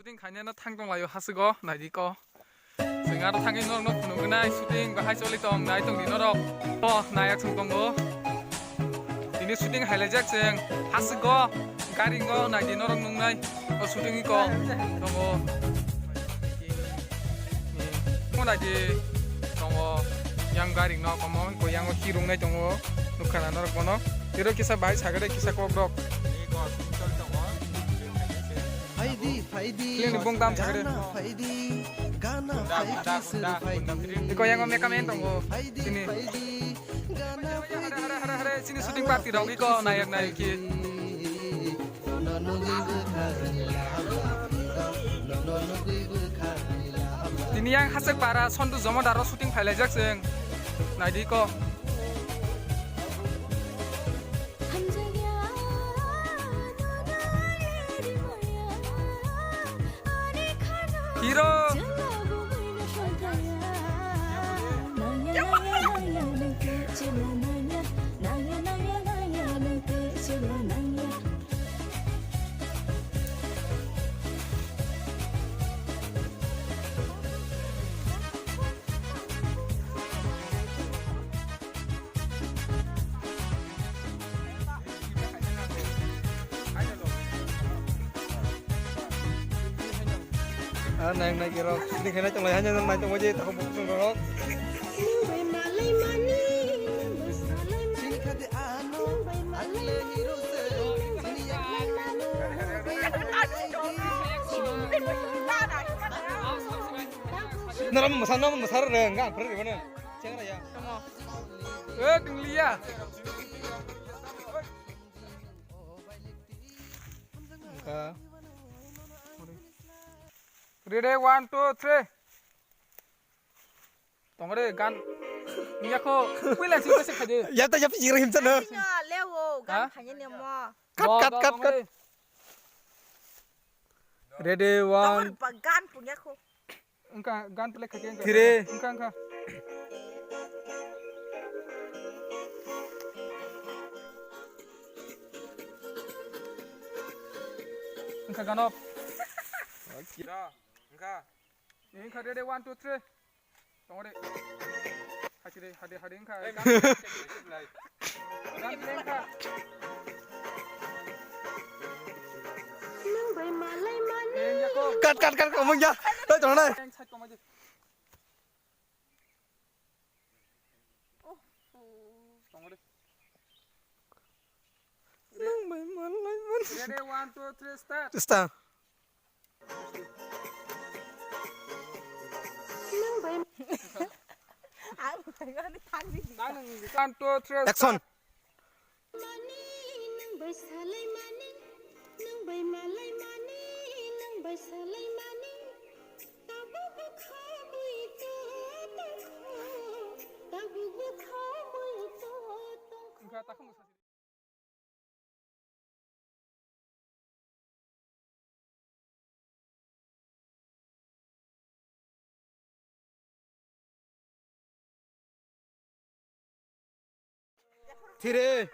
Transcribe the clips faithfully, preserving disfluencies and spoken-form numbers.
Shooting khainano thang tonglaio hasigo, naidi ko. Chwng aro thangwi norokno phunuknai shooting bahai choli tong, nai tongdi norok. O, nayak chwng tongo. Tini shooting hailaijak chwng hasigo, garingo naidi norok nungnai. O shooting ko tongo. Mo naidi tongo yang garingno komo ko yango hirungnai tongo. Nukha na norok bono. Tiro kisa bahai sagade kisa kokrok. Phaidi, phaidi, Film ni bung tam chakre. Gana phaidi, gana phaidi, sir phaidi. Iko yango makeup man tongo. Phaidi, sini. Phaidi, gana phaidi. Hare, hare, hare, hare, sini shooting party rok iko nayak nayak ki. Tini yang hasek para Sontu Jomodar ro shooting phailaijak chwng. Naidi iko. Hero. Ah, nang nang kiro, ini kena tong lai hanya nang tong aja, takut buku tong rok. Nara masa nama masa reng, nggak perlu mana? Ceng raya. Eh, ding liya. Ka. Ready, one, two, three. Tongre gan. Iya ko. Kuila sih kasih kaje. Ya ta ya pi jirai himsa na. Sino lewo gan. Ha? Phanya ni mo. Kat, kat, kat, kat. Ready, one. Tongre pa gan punya ko. Engka gan play khaje engka. Three. Engka, engka. Engka gan off. Okay. Engka. Engka ready, one, two, three. Tongore. Hachire, hade, hade engka. Gan play engka. Kat, kat, kat, kat, omong ya. Hei, tong nai. Nang bai malai man. Ready, one, two, three, start. Start. One, two, three, start. Action. Mani, nwng bai salai mani, nwng bai malai mani, nwng bai salai mani. Tabuk bwkha bui to tongkho, tabuk bwkha bui to tongkho. Thire.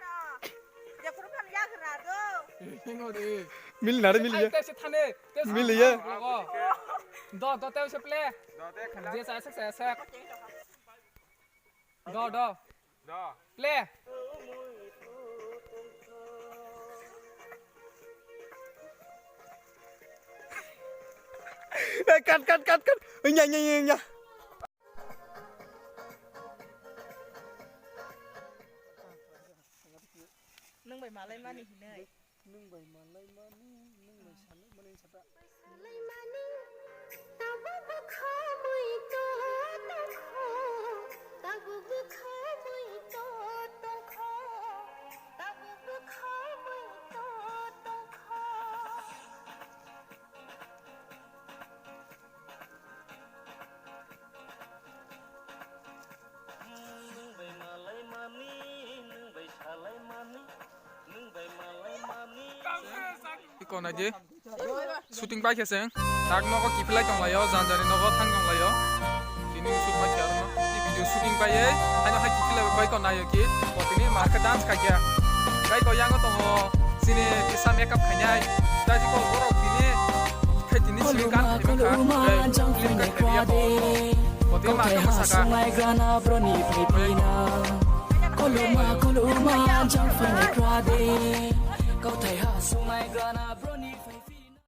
Mil nare mil ye. Mil ye. Do, do, te se play. Je sa sak sa sak. Do, do. Do. Play. Eh, cut, cut, cut, cut. Nya, nya, nya, nya. Nwng bai malai mani hinwi. Nwng bai malai mani, nwng bai salai mani sata. Salai mani, tabuk bwkha bui to tongkho, tabuk bwkha bui to tongkho, tabuk bwkha bui to tongkho. Iko naidi shooting pai khe chwng tak nogo kiphilai tonglaio, janjani nogo thang tonglaio. Tini shoot pai khe arokno tei video shooting paiwi haino hai kiphilai bai ko naio ki. Bo tini markhe dance khaikha. Tei ko yango tongo chini kisa makeup khainai. Tei ko borok tini khai tini si Khuluma, khuluma, jang phainai kra de. Kothai ha sungai grana broni phaipina. Khuluma, khuluma, jang phainai kra de. Kothai ha sungai grana broni